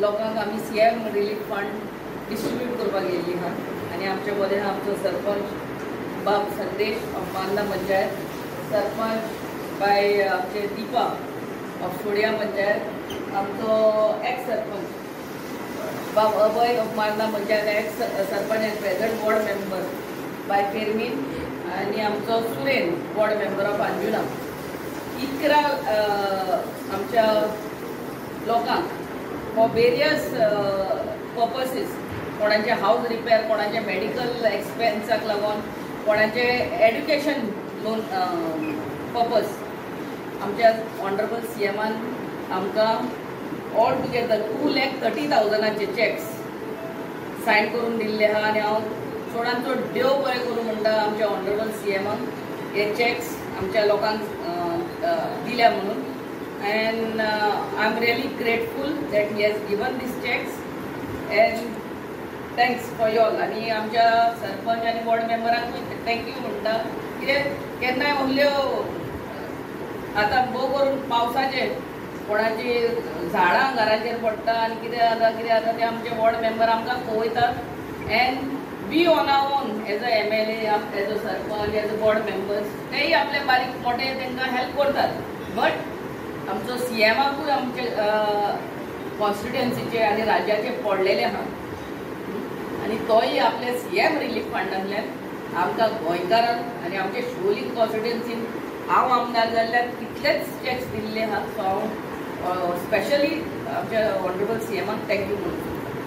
लोकांक आमी CM relief fund distribute करपाक येयल्ली आहा. आनी आमचे मदें आहा आमचो सरपंच बाब संदेश ऑफ बांदा पंचायत, सरपंच बाय आमचे दीपा ऑफ सोडिया पंचायत, आमचो एक्स सरपंच बाब Abhay of Marna panchayat, ex sarpanch and present ward member bye Fermin, आनी आमचो Suren ward member of Anjuna. 11 आमच्या लोकांक फॉर वेरियस पर्पसीस, कोणाचे हावज रिपेर, कोणाचे मेडिकल एक्सपेन्साक लागून, कोणाचे एड्युकेशन लोन पर्पज, आमच्या ऑनरेबल सी एमान आमकां ऑल टुगेदर 2,30,000 चॅक्स सायन करून दिल्ले आहा. आनी हांव चडान चड देव बरें करूं म्हणटा आमच्या ऑनरेबल सी एमाक हे चॅक्स आमच्या लोकांक दिल्या म्हणून. And I am really grateful that he has given these cheques and thanks for y'all. आनी आमच्या सरपंच आनी वॉर्ड मेंबरांकूय thank you म्हणटा, कित्याक केन्नाय व्हडल्यो आतां भोव करून पावसाचे कोणाची झाडां घराचेर पडटा आनी कितें जाता कितें जाता ते आमचे वॉर्ड मेंबर आमकां पळयतात. And we on our own as a MLA, as a sarpanch, as a ward members तेय आपले बारीक मोठे तांकां हेल्प करतात. बट आमचो सी एमाकूय आमचे कॉन्स्टिट्युएन्सीचे आनी राज्याचे पडलेले आहा आनी तोय आपले सी एम रिलीफ फंडांतल्यान आमकां गोंयकारांक आनी आमचे शिवोली कॉन्स्टिट्युएन्सीन हांव आमदार जाल्ल्यान तितलेच चॅक्स दिल्ले आहा. सो हांव स्पेशली आमच्या ऑनरेबल सी एमाक thank you म्हणून.